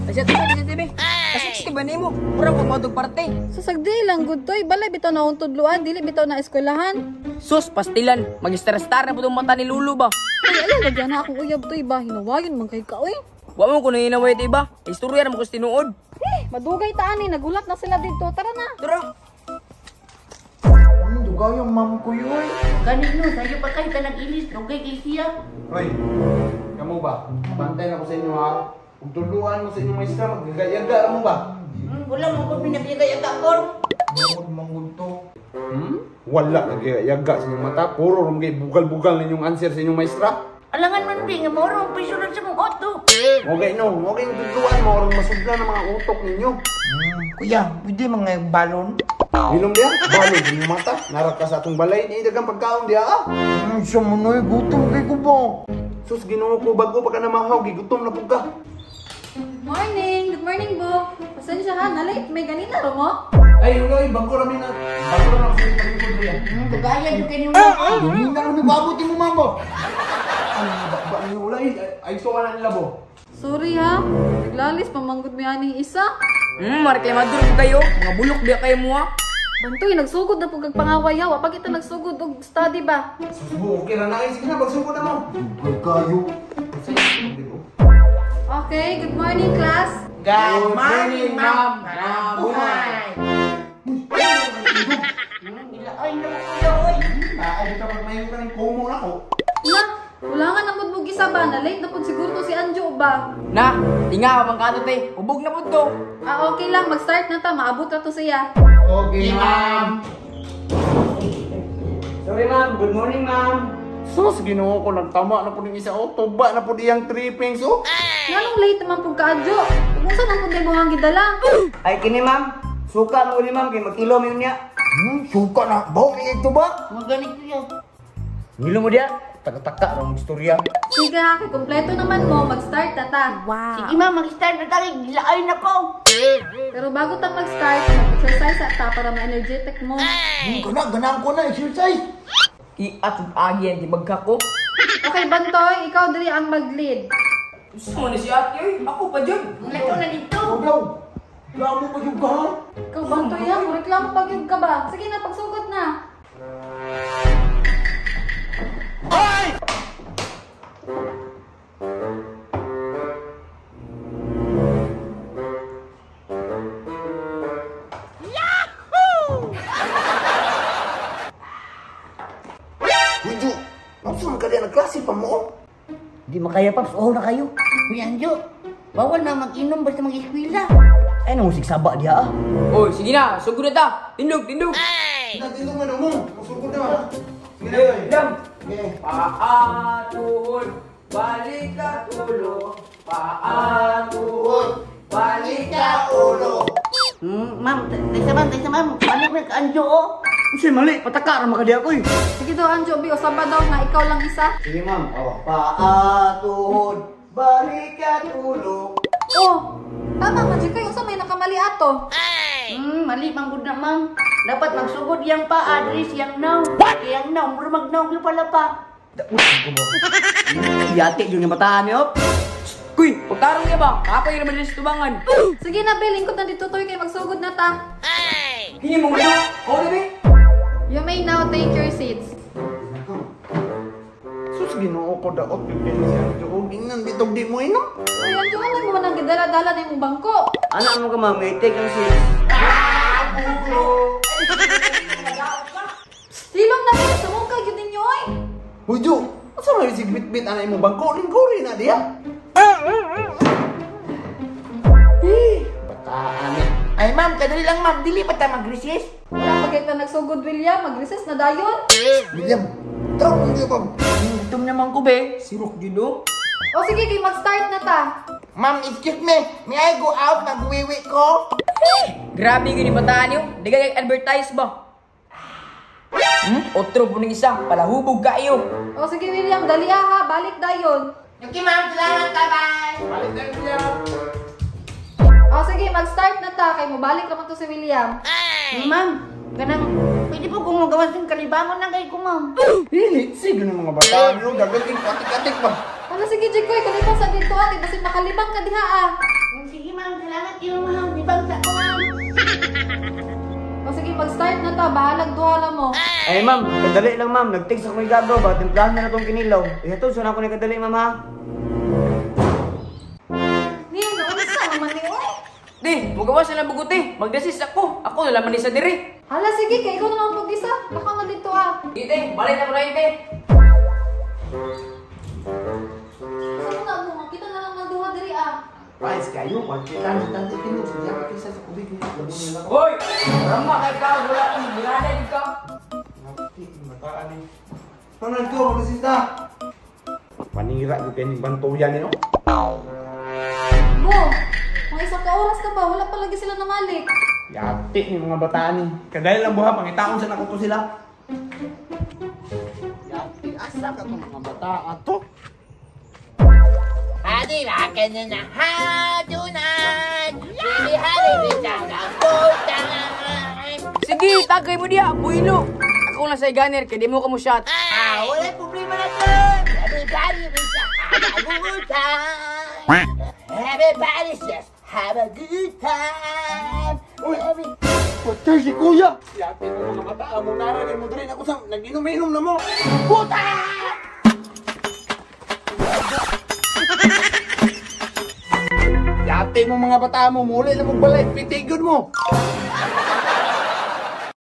Ay, siya TV. Kasi ba nimo? Mura ko matug parte. Susagdi lang gud toy, balay bitaw na akong tudluan, dili bitaw na eskwelahan. Sus, pastilan. Mag-star-star na po itong mata ni Lulu ba? Ay, ayaw lagyan na akong uyab toy ba, hinawayon man kay ka oy. Wa mo ko nanginaway ito iba. Istorya na mo ko sa tinuod. Eh, madugay ta ani, nagulat na sila dito. Tara na. Tara. Dugaw yung ma'am ko yun. Ganito, sayo pa kayo ka nag-ilis, dugay kay siya. Hoy, kamo ba? Bantay na ko sa inyo ha. Kung tuluan mo sa inyong maestra, magagayaga mo ba? Wala mo kung pinagyaga-yaga ko. Manggod to. Wala nagyaga sa inyong mata. Puro rum kay bugal-bugal ninyong answer sa inyong maestra. Alangan man di nga mauro ang piso sa mong auto. Okay no, okay yung tuluan mo aron masugla ng mga utok ninyo. Kuya, pwede mga balon? Hilom diya, balon sa inyong mata. Narak ka sa atong balay, ni dagang pagkaon diya ah. Siya mo na, gutom kay ko ba? Sus, Ginoo ko, bago pa ka na mahaw, gigutom na pud ka. Good morning, Bo. Pasensya ha, na-late. May ganina ro mo? Ay, uloy, bago rami na. Bago rami sa palingkod riya. Tugaya jud kay nimo. Hindi na kami babuti mo, mamo. Ano ba niyo ulay? Ay, so na nila bo. Sorry ha, naglalis pamanggod mi aning isa. Mareklamador ko kayo. Mga bulok biya kayo mo ha. Bantoy, nagsugod na pug kag pangaway ha. Wa pa kita nagsugod og study ba? Sus, bo, okay ra na. Ay, sige na, magsugod na mo. Dugay kayo. Okay, good morning class. Good morning, ma'am. Mabuhay. Ilaay na mo kuya, oy. Ay, dito magmayo ka ng kumo na ko. Na, wala nga na pud isa ba? Na-late na pud siguro to si Anjo ba? Na, tinga ka bang kato te. Hubog na pud to. Ah, okay lang. Mag-start na ta. Maabot na to siya. Okay, ma'am. Sorry ma'am, good morning ma'am. Sus, Ginoo ko, nagtama na po ng isa. Oh, tuba na po diyang trippings, oh. Nganong late naman pud ka, Anjo? Kung saan ang pud mo ang gidala? Ay kini ma'am, suka mo ni ma'am kay magkilo mi niya. Suka na. Bawo ito ba? Magaling kuya. Ngilo mo diya, taka-taka ra mong istorya. Sige ha, kay kompleto naman mo, mag-start na ta. Wow. Sige ma'am, mag-start na tayo. Gilaay na ko. Pero bago ta mag-start, mag-exercise ta para ma-energetic mo. Kana, ganahan ko na, exercise. Iat agi ang tibagka ko. Okay, Bantoy, ikaw diri ang mag-lead. Gusto mo na si ate, oy. Ako pa dyan. Wala ko na dito. Ikaw, reklamo pa yung ka, ha? Ikaw, Bantoy, ha? Reklamo pag yun ka ba? Sige na, pagsugod na. Ay! Yahoo! Uy, Jo, unsa man ka diya nagklase pa mo? Di makaya, Paps. Uhaw na kayo. Kuya Anjo, bawal na mag-inom basta mag-eskwela. Ay, nang musik saba diya, ah. Oy, sige na, sugod na ta. Tindog, tindog. Tindog na mo. Sugod na. Sige na, Dam. Sige. Paa, tuhod, balik ka ulo. Paa, tuhod, balik ka ulo. Ma'am, taysa ma'am, taysa ma'am. Balik na ka Anjo, oh. Unsay mali, pataka ra makadiya ko, eh. Sige daw, Anjo, bi, usaba daw nga ikaw lang isa. Sige ma'am. Oh, paa, tuhod, balik ka ulo. Oh, tama man jud kayo, unsa may nakamali ato? Mali man gud na ma'am. Dapat magsugod yang paa diri siyang naw. Kay ang naw mura magnaw pala pa. Yati jud nga bataan ni op. Kuy, pagtarong niya ba? Kapoy naman diri sa tubangan. Sige na, Bel, lingkod na dito toy kay magsugod na ta. Hini mo mo. Oh, dili. You may now take your seats. Sus, Ginoo ko daot yung si Anjo. Ingnan bitog di mo inom. Uy, Anjo, ano mo nang gidala-dala na imong bangko? Ana mo ka ma'am, may take ang seats. Silong na kayo, sumungkag gyud ninyo oy. Uy, Jo, unsa man sig bit-bit ana imong bangko? Lingkuri na diya. Eh, bataan ni. Ay, ma'am, kadali lang, ma'am. Dili pa ta mag-recess. Wala pa kay ta nagsugod, William, mag-recess na dayon. William, tawag mo ba? Gutom naman ko be. Sirok jud oh. O sige, kay mag-start na ta. Ma'am, excuse me. May I go out? Magwiwi ko? Grabe gyud ni bataan niyo. Di kay advertise ba? Otro po ng isa, palahubog kayo. O sige, William, dali ha, balik dayon. Okay, ma'am. Salamat. Bye-bye. Balik tayo, William. O sige, mag-start na ta kay mobalik naman to si William. Ma'am, kanang pwede po kung magawas ng kalibangon na kay ko, ma'am. Dili, sige ng mga bataan niyo. Gagating katik-katik ba? Ano sige, Jikoy, kalipas sa dito ate, basin makalibang ka diha ah. Sige, ma'am. Salamat kayo ma'am. Ibang sa ko ma'am. O sige, mag-start na ta. Bahalag duha ra mo. Ay ma'am, kadali lang ma'am. Nag-text ako ni Gabo ba? Timplahan na na tong kinilaw. Ihatod, saan ako ni kadali ma'am ha? Nino, unsa man ni oy? Di, mugawa sila buguti. Magdasis ako. Ako na laman ni sa diri. Hala, sige, kay ikaw na lang pag-isa. Lakaw na dito ah. Ite, balik ako na ite. Sa na mo, kita na lang ng duha diri ah. Pais kayo, wag kita na tanti tinog sa diya kaysa sa kubig ni. Hoy! Rama kay ka, wala akong birada di ka. Ngati, bataan ni. Ma'am, nagto, mag-assist na. Panira ko kayo ng bantuyan ni, no? Bo, mga isa ka oras ka ba? Wala pa lagi sila namalik. Yati ni mga bataan ni. Kadali lang buha, pangitaon sa nakuto sila. Yati, asa ka itong mga bataan to? Hadi akin na hadunan. Bibi hadi bicara putan. Sige, tagay mo diya, builo. Ako na sa iganer, kay di mo ka mo shot. Ah, wala problema na to. Everybody bisa have a good time. Everybody just have a good time. Uy, patay si kuya. Yati mo mga bataan mo, nararin mo diri ako sa nag-inom-inom na mo. Puta! Yati mo mga bataan mo, muli na mong balay, pitigon mo.